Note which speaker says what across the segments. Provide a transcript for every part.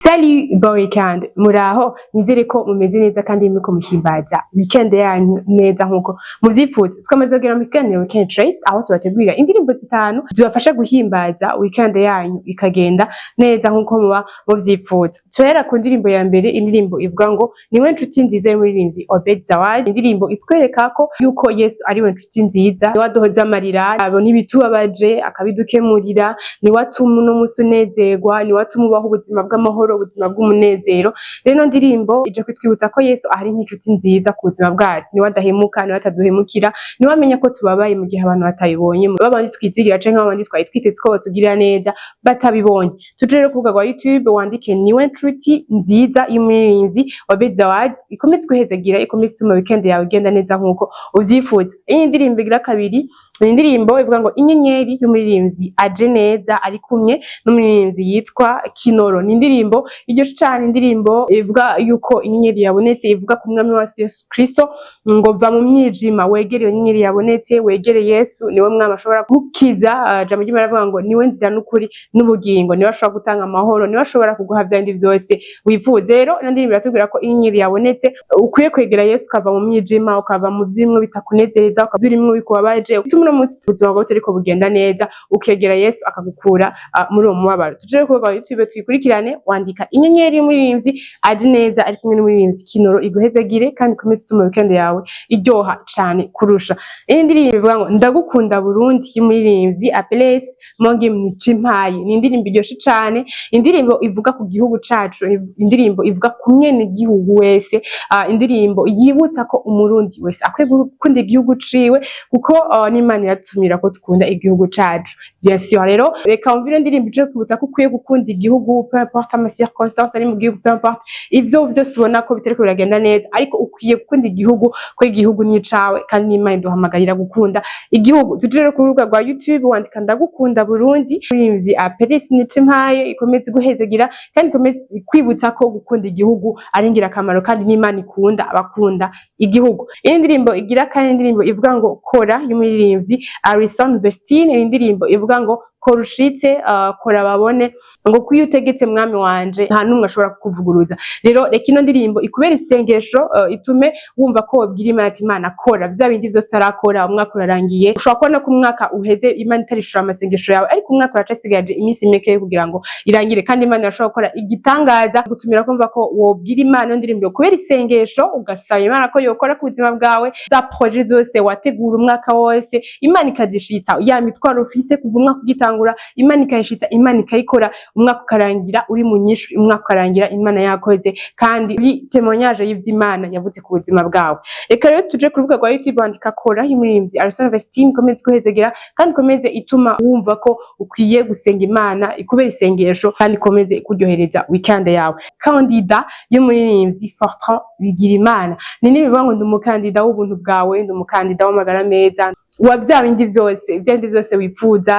Speaker 1: Salut, bon weekend. Muraho, nizere ko mumeze neza kandi muriko muhimbaza weekend yanyu neza nkuko muvyifuza. Twamaze kugera mu kiganiro Weekend Trace, aho tubategurira indirimbo zitanu zibafasha guhimbaza weekend yanyu ikagenda neza nkuko muba muvyifuza. Tuhera ku ndirimbo ya mbere, indirimbo ivuga ngo "Niwe nshuti nziza" y'umuririmbyi Obed Zawadi, indirimbo itwereka ko yuko Yesu ari we nshuti nziza, niwe aduhoza amarira, abona ibitubabaje akabidukemurira, niwe atuma uno musi unezerwa, niwe atuma ubaho ubuzima bw'amahoro, ubuzima bw'umunezero. Rero ino ndirimbo ije kutwibutsa ko Yesu ari nk'inshuti nziza ku buzima bwacu, niwe adahemuka, niwe ataduhemukira, niwe amenya ko tubabaye mu gihe abantu batabibonye, babandi twizigira canke babandi twari twiteze ko batugirira neza batabibonye. Tuje rero ku rubuga rwa YouTube, wandike "Niwe nshuti nziza" y'umuririmbyi Obed Zawadi, ikomeze guhezagira, ikomeze ituma weekend yawe igenda neza nkuko uvyifuza. Iyi ndirimbo igira kabiri ni indirimbo ivuga ngo "Inyenyeri" y'umuririmbyi Aje Neza ari kumwe n'umuririmbyi yitwa Kinoro. Ni indirimbo iryoshe cane, indirimbo ivuga yuko inyenyeri yabonetse, ivuga ku mwami wacu Yesu Kristo, ngo va mu mwijima wegere iyo nyenyeri yabonetse, wegere Yesu, niwe mwami ashobora gukiza. Jambo ry'Imana rivuga ngo niwe nzira n'ukuri n'ubugingo, niwe ashobora gutanga amahoro, niwe ashobora kuguha vya bindi vyose wifuza. Rero ino ndirimbo iratubwira ko inyenyeri yabonetse, ukwiye kwegera Yesu, ukava mu mwijima, ukava mu vyimwe bitakunezereza, ukava urimwo bikubabaje, utuma uno munsi ubuzima bwawe butariko bugenda neza, ukegera Yesu akagukura muri uwo mubabaro. Tuje rero ku rubuga rwa YouTube tuyikurikirane, wandika "Inyenyeri" y'umuririmbyi Aje Neza ari kumwe n'umuririmbyi Kinoro, iguhezagire kandi ikomeze ituma weekend yawe iryoha cane kurusha. Iyi ndirimbo ivuga ngo "Ndagukunda Burundi" y'umuririmbyi Apeles Mongi Mcimpaye, ni indirimbo iryoshe cane, indirimbo ivuga ku gihugu cacu, indirimbo ivuga ku mwene gihugu wese, indirimbo yibutsa ko Umurundi wese akwiye gukunda igihugu ciwe, kuko n'Imana iratumira ko dukunda igihugu cacu, bien sûr. Rero reka wumve ino ndirimbo ije kwibutsa ko ukwiye gukunda igihugu, peu importe ama circonstances ari mu gihugu, peu importe ivyo vyose ubona ko bitariko biragenda neza, ariko ukwiye gukunda igihugu, ko igihugu ni icawe kandi n'Imana iduhamagarira gukunda igihugu. Tuje rero ku rubuga rwa YouTube, wandika "Ndagukunda Burundi", umuririmbyi Apelis Nicimpaye, ikomeze guhezagira kandi ikomeze kwibutsa ko gukunda igihugu ari ingirakamaro kandi n'Imana ikunda abakunda igihugu. Iyi ndirimbo igira kandi, indirimbo ivuga ngo "Kora" y'umuririmbyi Alison Vestine, ni indirimbo ivuga ngo kora ushitse, kora babone, ngo kuyo utegetse mwami wanje nta numwe ashobora kukuvuguruza. Rero reka ino ndirimbo ikubera isengesho, itume wumva ko wobwira Imana ati: "Imana, kora vya bindi vyose utarakora." Umwaka urarangiye, ushobora kubona ko umwaka uheze Imana itarishura amasengesho yawe, ariko umwaka uracasigaje iminsi mike kugira ngo irangire, kandi Imana irashobora gukora igitangaza. Gutumira kumva ko wobwira Imana, ino ndirimbo kubera isengesho, ugasaba Imana ko yokora ku buzima bwawe, za projets zose wategura umwaka wose Imana ikazishitsa, ya mitwaro ufise kuva umwaka ugitangura Imana ikayishitsa, Imana ikayikora, umwaka ukarangira uri mu nyishu, umwaka ukarangira Imana yakoze kandi uri témoignage y'ivyo Imana yavuze ku buzima bwawe. Reka rero tuje ku rubuga rwa YouTube, wandika "Kora" y'umuririmbyi Alison Vestine, ikomeze guhezegera kandi ikomeze ituma wumva ko ukwiye gusenga Imana, ikubera isengesho kandi ikomeze kuryohereza weekend yawe. "Kandida" y'umuririmbyi Fortran Bigirimana, ni nibivuga ngo ndi umukandida w'ubuntu bwawe, ndi umukandida w'amagara meza, wa vya bindi vyose, vya bindi vyose wifuza,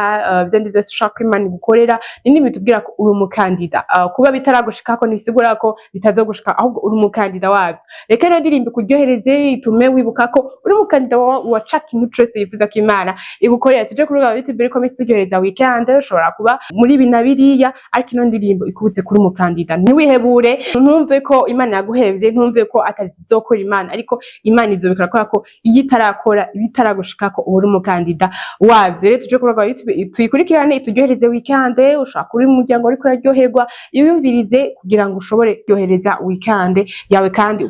Speaker 1: vya bindi vyose ushaka ko Imana igukorera. Ni n'ibintu tubwira ko uri umukandida. Kuba bitaragushikako ntibisigura ko bitazogushika, ahubwo uri umukandida wavyo. Reka rero ndirimbo ikuryohereze, itume wibuka ko uri umukandida wa ca kintu cose wifuza ko Imana igukorera. Tuje ku rubuga rwa YouTube, ariko iminsi turyohereza weekend, ushobora kuba muri ibi na biriya, ariko ino ndirimbo ikubutse kuri umukandida. Ntiwihebure, ntumve ko Imana yaguhevye, ntumve ko atazizokora Imana, ariko Imana izobikora, kubera ko iyo itarakora ibitaragushikako uba uri umukandida wavyo. Rero tuje ku rubuga rwa YouTube tuyikurikirane, ituryohereze weekend. Ushobora kuba uri mu muryango uriko uraryoherwa, iwumvirize kugira ngo ushobore kuryohereza weekend yawe kandi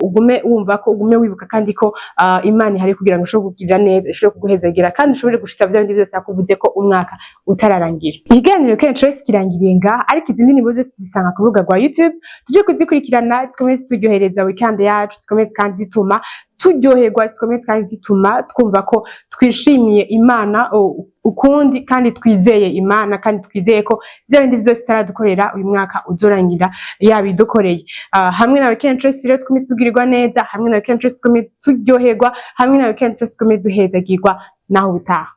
Speaker 1: ugume wumva ko ugume wibuka kandi ko Imana ihari kugira ngo ishobore kukugirira neza, ishobore kuguhezagira kandi ushobore gushitsa vya bindi vyose yakuvuze ko umwaka utararangira. Ikiganiro Kenshi Choice kirangiriye ngaha, ariko izi ndirimbo zose zisanga ku rubuga rwa YouTube. Tuje kuzikurikirana, zikomeze zituryohereza weekend yacu, zikomeze kandi zituma turyoherwa, zikomeze kandi zituma twumva ko twishimiye Imana ukundi kandi twizeye Imana kandi twizeye ko vya bindi vyose itaradukorera uyu mwaka uzorangira yabidukoreye. Hamwe na Weekend Choice rero twume tugirirwa neza, hamwe na Weekend Choice twume turyoherwa, hamwe na Weekend Choice twume duhezagirwa. Naho ubutaha.